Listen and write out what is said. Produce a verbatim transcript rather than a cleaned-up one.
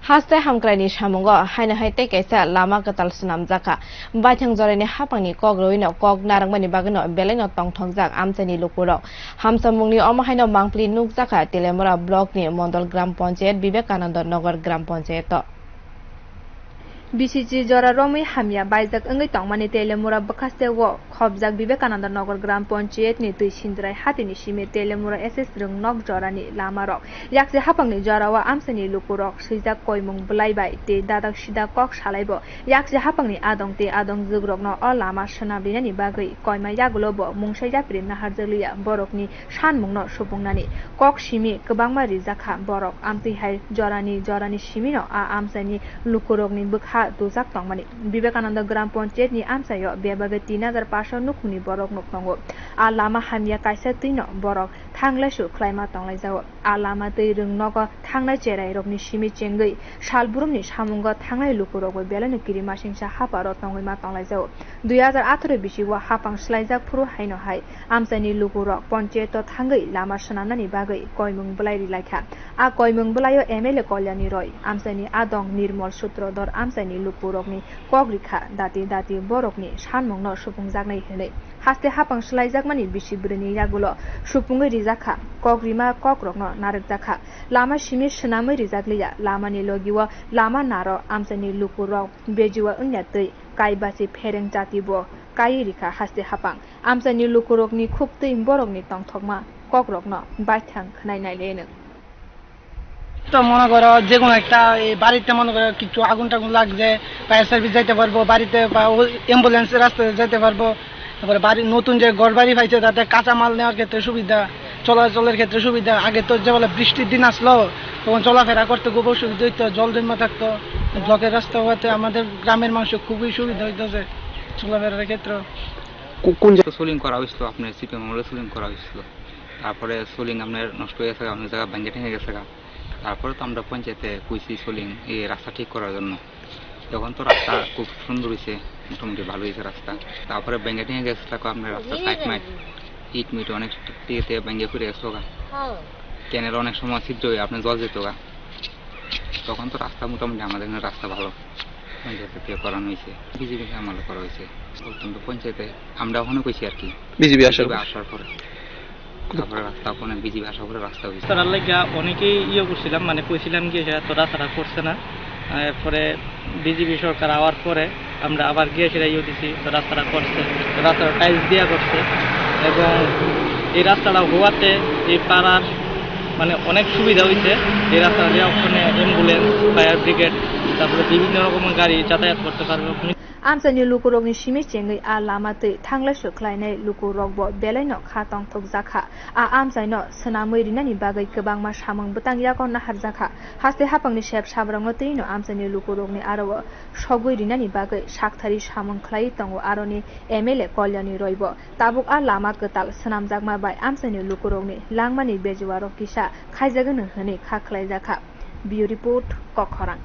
Haste hamkraini samungo haino hai tei kaisa lama kwtal swnamjakha. Baithang jorani hapangni kok rwino kok narwkmani bagwino belaino tongthokjak amchaini lukurok. Hamsamungni omo haino mangpili nukjakha Telemura blockni Mondol Gram Panchayat Vivekananda Nagar Gram Panchayato. Bisichi jora romwi hamya baijak wngwi tongmani Telemura bwkhaste o khopjak Vivekananda Nagar Gram Panchayat ni twi sindrai hatini simi Telemura S S rwng nok jorani lama rok. Yakse hapangni jora o amchaini lukurok swijak koimung bwlai bai tei dadak sida kok salai bo. Yakse hapangni adong tei adong jwkrokno o lama swnam rinani bagwi koima yagulo bo mungsa yapri naharjakliya borokni sanmungno supungnani kok simi kwbangma rijakha borok. Amtwi hai jorani jorani simino a amchaini lukurokni bwkha tujak tongmani. Vivekananda Gram Panchayat ni amchaio bebagwi tin hajar paanch sho nukhungni borok nuk tongo. A lama hamya kaisa twino borok thanglaisu khlaima tonglaijao. A lama twi rwng nogo thangnai cherairokni simi chengwi salbrumni samungo thangnai lukurokbo belaino kirimasingsa haparo tongwi ma tonglaijao. Dui hajar atharo bisio hapang swlaijak phuru haino hai amchaini lukurok panchayato thangwi lama swnamnani bagwi koimung bwlai rilaikha. A koimung bwlaio M L A Kalyani Roy, amchaini adong Nirmol Sutrodhor amchaini lukurokni kok rikha, dati dati borokni sanmungno supungjaknai hwnwi. Haste hapang swlaijakmani bisi bwrwini yagulo supungwi rijakha, kok rima kokrokno narwkjakha. Lama simi swnamwi rijakliya, lamani logio lama naro amchaini lukurok bejiwa wngya twi kaibasi phereng jati bo kaiwi rikha haste hapang. Amchaini lukurokni khuktwi borokni tongthokma kokrokno baithang khwnai nai le nwng. তো মনে করো যে কোনো একটা এই বাড়িতে মনে করো কিছু আগুন টাগুন লাগছে, ফায়ার সার্ভিস যাইতে পারবো বাড়িতে, বা অ্যাম্বুলেন্স রাস্তায় যাইতে পারবো। তারপরে বাড়ি, নতুন যে ঘর বাড়ি পাইছে তাতে কাঁচামাল নেওয়ার ক্ষেত্রে সুবিধা, চলাচলের ক্ষেত্রে সুবিধা। আগে তো যে বলে বৃষ্টির দিন আসলো তখন চলাফেরা করতে খুব অসুবিধা হইতো, জল জমা থাকতো। ব্লকের রাস্তা হওয়াতে আমাদের গ্রামের মানুষের খুবই সুবিধা হইতেছে চলাফেরার ক্ষেত্রে। কো-, কোন জায়গা? তো সোলিং করা হয়েছিল, আপনার সিপিএম আমলে সোলিং করা হয়েছিল। তারপরে সোলিং আপনার নষ্ট হয়ে গেছে, অনেক জায়গা ভেঙে টেঙে গেছে গা। তারপরে তো আমরা পঞ্চায়েতে কইছি সোলিং এই রাস্তা ঠিক করার জন্য। এখন তো রাস্তা খুব সুন্দর হয়েছে, মোটামুটি ভালো হয়েছে রাস্তা। তারপরে ভেঙে টেঙে গেছে থাকো আপনার রাস্তা সাইড মাইড, ইট মিট অনেক ইয়েতে ভেঙে ফিরে গেছে গা। কেনের অনেক সময় ছিদ্র হয়ে আপনার জল যেত গা। তখন তো রাস্তা মোটামুটি আমাদের এখানে রাস্তা ভালো, পঞ্চায়েতে দিয়ে করানো হয়েছে, বিজেপি আমলে করা হয়েছে। প্রথম তো পঞ্চায়েতে আমরা ওখানে কইছি আর কি, বিজেপি আসার বিজেপি পর। আসার পরে। তারপরে রাস্তা ওখানে বিজেপি আসার পরে রাস্তা হয়েছে। তার লাগা অনেকেই ইয়ে করছিলাম, মানে কইছিলাম কি, "এরা তো রাস্তাটা করছে না।" আহ, এরপরে বিজেপি সরকার আওয়ার পরে আমরা আবার গিয়ে সেটা ইয়ে দিছি, তো রাস্তাটা করছে, তো রাস্তাটা টাইলস দিয়া করছে। এবং এই রাস্তাটা হওয়াতে এই পাড়ার মানে অনেক সুবিধা হইছে। এই রাস্তাটা দেওয়ার কারণে অ্যাম্বুলেন্স, ফায়ার ব্রিগেড, তারপরে বিভিন্ন রকমের গাড়ি যাতায়াত করতে পারবে। Amchaini lukurokni simi chengwi a lama twi thanglai sokhlainai lukurokbo belaino kha tongthokjakha. A amchaino swnamwi rinani bagwi kwbangma samung bwtang yago naharjakha. Haste hapangni sep sabrangno twino amchaini lukurokni aro o sogwi rinani bagwi sakthari samung khlaiwi tongo aroni M L A Kalyani Roybo. Tabuk a lama kwtal swnamjakma bai amchaini lukurokni langmani bejuarok kisa khaijagwno hwnwi kha khlaijakha. Bureau Report, Kokhorang.